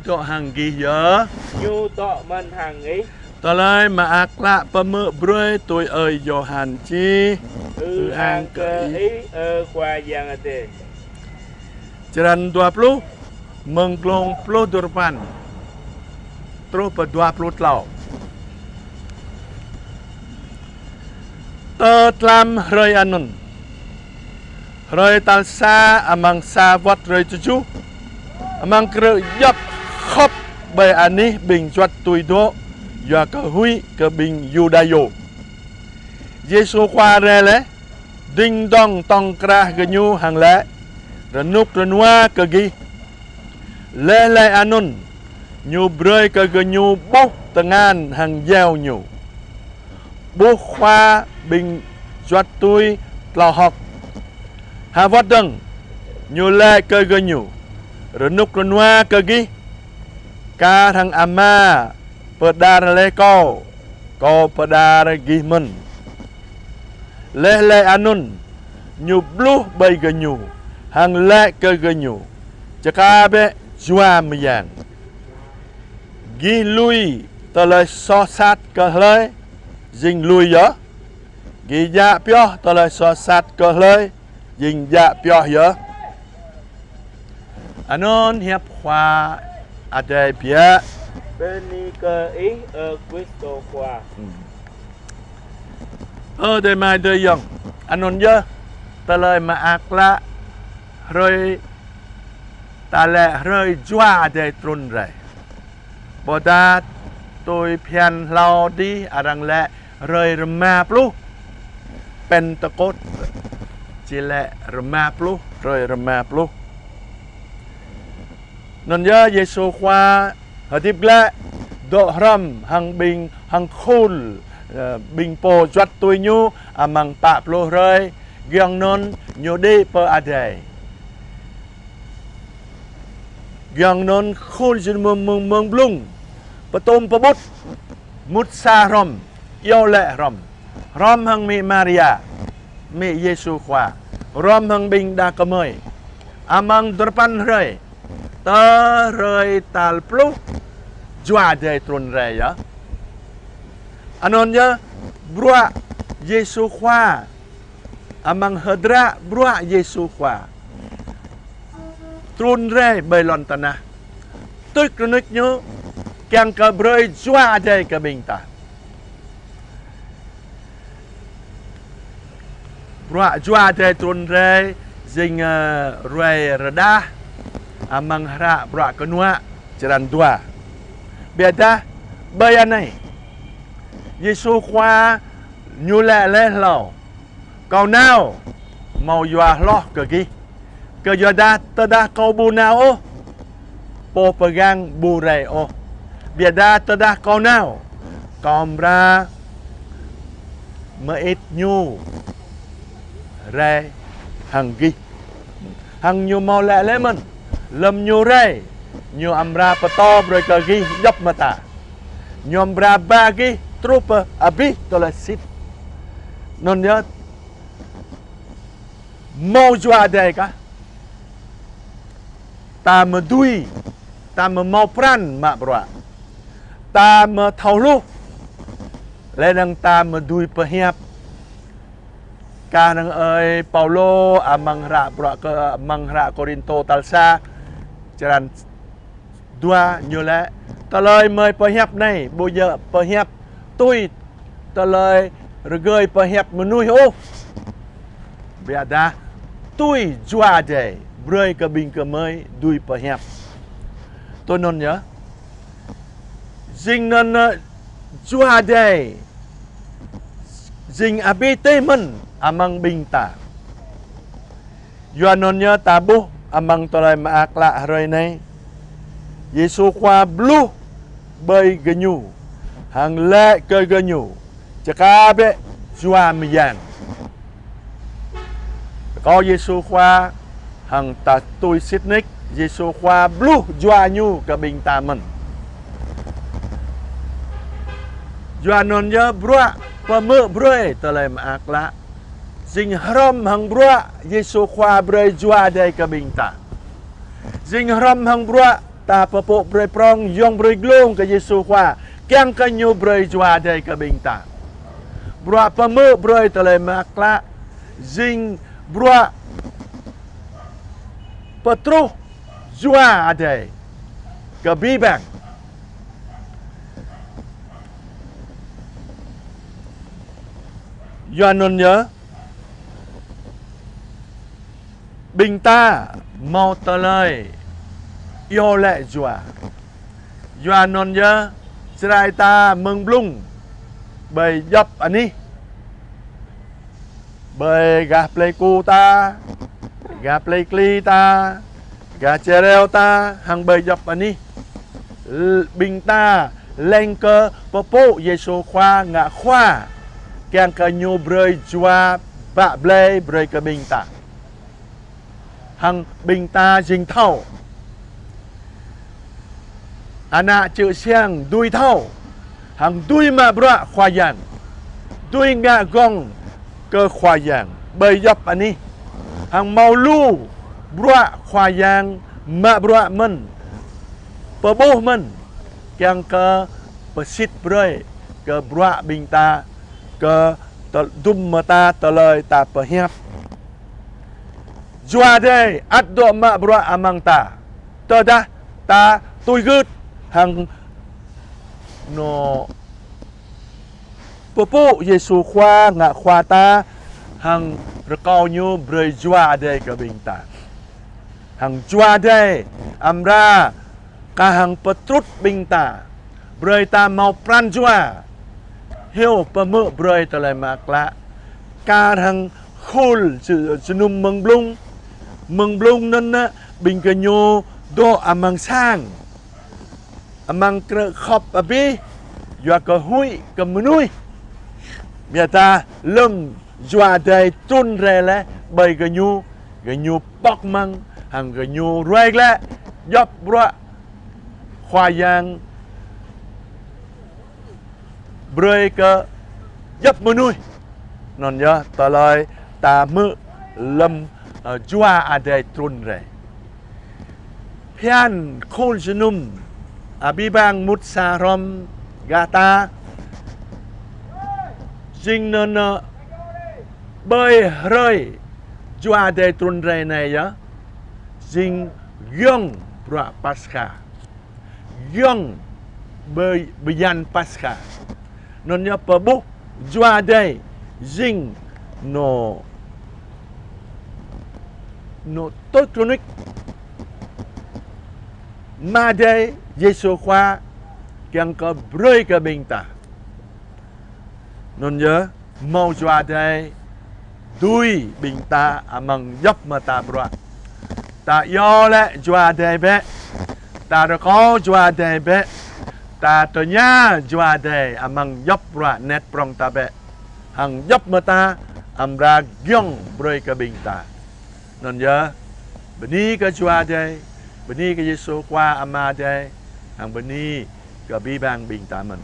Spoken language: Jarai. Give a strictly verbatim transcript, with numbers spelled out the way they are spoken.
dŏ hăng gih yơh. Ñu dŏ mơ̆n hăng ih. Tơlơi mơak klă pơhmư̆ brơi tui ơi Yôhan čih. Ư-ang kơ ih, ơ Khua Yang Adai. Črăn dua pluh, mơ̆ng glông pluh duapăn truh pơ dua pluh klâo. Tơ tlam hrơi anŭn, hrơi tal sa amăng sa wơ̆t hrơi tơjuh, amăng krư̆ djŏp khŏp ƀơi anih ƀing juăt tui dŏ, yua kơ huĭ kơ ƀing Yuđa yơh. Yêsu Khua rai laih, dĭng dŏng tŏng krah gơñu hăng laĭ: Rơnŭk rơnua kơ gih. Laih laĭ anŭn, Ñu brơi kơ gơñu ƀuh tơngan hăng djeo Ñu. Ƀuh khua ƀing juăt tui tlao hơ̆k. Ha wơ̆t dơ̆ng, Ñu laĭ kơ gơñu: Rơnŭk rơnua kơ gih. Kar hăng Ama pơđar laih Kâo, Kâo pơđar gih mơ̆n. Laih laĭ anŭn, Ñu bluh ƀơi gơñu, hăng laĭ kơ gơñu: Čơkă bĕ Jua Mơyang. Gih lui tơlơi soh sat kơ hlơi, jing lui yơh. Gih djă pioh tơlơi soh sat kơ hlơi, jing djă pioh yơh. Anŭn hiăp Khua Adai biă. Bơni kơ Ih, ơ Krist Khua. Ơ adơi amai adơi ayŏng, anŭn yơh tơlơi mơak klă hrơi, ta laĭ hrơi Jua Adai trŭn rai. Ƀôdah tui phiăn hlâo adih arăng laĭ hrơi rơma pluh, Pentekôt, či laĭ rơma pluh, hrơi rơma pluh. Anŭn yơh Yêsu Khua hơdip glaĭ, dŏ hrŏm hăng ƀing, hăng khul, ơ, ƀing pô juăt tui Ñu amăng pă pluh hrơi, giŏng anŭn Ñu đĭ pơ adai. Giŏng anŭn khul jơnum mơ̆ng, mơ̆ng blung, pơtŭm pơƀut, mŭt sa hrŏm, iâu laĭ hrŏm, hrŏm hăng amĭ Maria, amĭ Yêsu Khua, hrŏm hăng ƀing đah kơmơi. Amăng duapăn hrơi, tơ hrơi tal pluh, Jua Adai trŭn rai yơh. Anŭn yơh bruă Yêsu Khua, amăng hơdră bruă Yêsu Khua trŭn rai ƀơi lŏn tơnah, tuč rơnuč Ñu, kiăng kơ brơi Jua Adai kơ ƀing ta. Bruă Jua Adai trŭn rai jing, ơ, ruai rơđah amăng hră Bruă Kơnuă črăn dua. Biă dah ƀơi anai, Yêsu Khua Ñu laĭ laih hlâo: Kâo nao hmâo yua hloh kơ gih. Kơyua dah tơdah Kâo ƀu nao ôh, pô pơgang ƀu rai ôh. Biă dah tơdah Kâo nao, Kâo amra mơit Ñu rai hăng gih. Hăng Ñu hmâo laĭ laih mơ̆n: Lơm Ñu rai, Ñu amra pơtô brơi kơ gih djŏp mơta. Ñu amra ba gih truh pơ abih tơlơi sĭt. Anŭn yơh, hmâo Jua Adai kah, ta mơ̆ dưi, ta mơ̆ hmâo pran mă bruă, ta mơ̆ thâo hluh, laih dơ̆ng ta mơ̆ dưi pơhiăp. Kah năng ơi Paulô amăng hră bruă kơ, amăng hră Kôrintô tal sa, črăn dua, ñu laĭ: Tơlơi gơmơi pơhiăp anai ƀu djơ̆ pơhiăp tui tơlơi rơgơi pơhiăp mơnuih ôh, biă dah tui Jua Adai brơi kơ ƀing gơmơi dưi pơhiăp. Tui anŭn yơh, jing anŭn, ơ, Jua Adai jing abih tih mơ̆n amăng ƀing ta. Yua anŭn yơh ta ƀuh amăng tơlơi mơak klă hrơi anai, Yêsu Khua bluh ƀơi gơñu, hăng laĭ kơ gơñu: Čơkă bĕ Jua Mơyang. Kâo Yêsu Khua, hăng ta tui sĭt nik, Yêsu Khua bluh Jua Ñu kơ ƀing ta mơ̆n. Yua anŭn yơh bruă pơhmư̆ brơi tơlơi mơak klă jing hrŏm hăng bruă Yêsu Khua brơi Jua Adai kơ ƀing ta. Jing hrŏm hăng bruă Ta pơpŭ brơi prong, yŏng brơi glông kơ Yêsu Khua, kiăng kơ Ñu brơi Jua Adai kơ ƀing ta. Bruă pơhmư̆ brơi tơlơi mơak klă jing bruă pơtruh Jua Adai kơ abih bang. Yua anŭn yơh, ƀing ta hmâo tơlơi iâu laĭ Jua. Yua anŭn yơh, Jrai ta mơ̆ng blung ƀơi djŏp anih, ƀơi gah plei ku ta, gah plei kli ta, gah čơreo ta, hăng ƀơi djŏp anih, l-, ƀing ta leng kơ pơpŭ Yêsu Khua ngă Khua, kiăng kơ Ñu brơi Jua bă blai brơi kơ ƀing ta. Hăng ƀing ta jing thâo. Ană čư̆ siăng dưi thâo, hăng dưi mă bruă Khua Yang, dưi ngă gơ̆ng kơ Khua Yang ƀơi djŏp anih. Hăng hmâo lu bruă Khua Yang mă bruă mơ̆n, pơƀuh mơ̆n, kiăng kơ pơsit brơi kơ bruă ƀing ta, kơ tơ-, dŭm mơta tơlơi ta pơhiăp. Jua Adai ăt dŏ mă bruă amăng ta, tơdah ta tui gưt hăng nô pơpŭ Yêsu Khua ngă Khua ta, hăng rơkâo Ñu brơi Jua Adai kơ ƀing ta. Hăng Jua Adai amra kar hăng pơtrŭt ƀing ta, brơi ta hmâo pran jua, hyu pơhmư̆ brơi tơlơi mơak klă, kar hăng khul jơ-, jơnum mơ̆ng blung. Mơ̆ng blung anŭn ƀing gơñu dŏ amăng sang, amăng krư̆ khŏp abih, yua kơ huĭ kơ mơnuih. Biă dah lơ̆m Jua Adai trŭn rai laih ƀơi gơñu, gơñu pŏk mơ̆ng, hăng gơñu ruai glaĭ djŏp bruă Khua Yang brơi kơ djŏp mơnuih. Anŭn yơh tơlơi ta hmư̆ lơ̆m, ơ, Jua Adai trŭn rai. Phiăn khul jơnum abih bang mŭt sa hrŏm gah ta, jing anŭn, ơ, ƀơi hrơi Jua Adai trŭn rai anai yơh, jing giŏng bruă Paskha, giŏng bơ-, bơyan Paskha. Anŭn yơh pơƀuh Jua Adai jing nô, nô tui krŭnik Ama Adai, Yêsu Khua kiăng kơ brơi kơ ƀing ta. Anŭn yơh, hmâo Jua Adai dưi ƀing ta amăng djŏp mơta bruă. Ta iâu laĭ Jua Adai bĕ, ta rơkâo Jua Adai bĕ, ta tơña Jua Adai amăng djŏp bruă anet prŏng ta bĕ, hăng djŏp mơta amra giŏng brơi kơ ƀing ta. Anŭn yơh, bơni kơ Jua Adai, bơni kơ Yêsu Khua Ama Adai, hăng bơni kơ abih bang ƀing ta mơ̆n.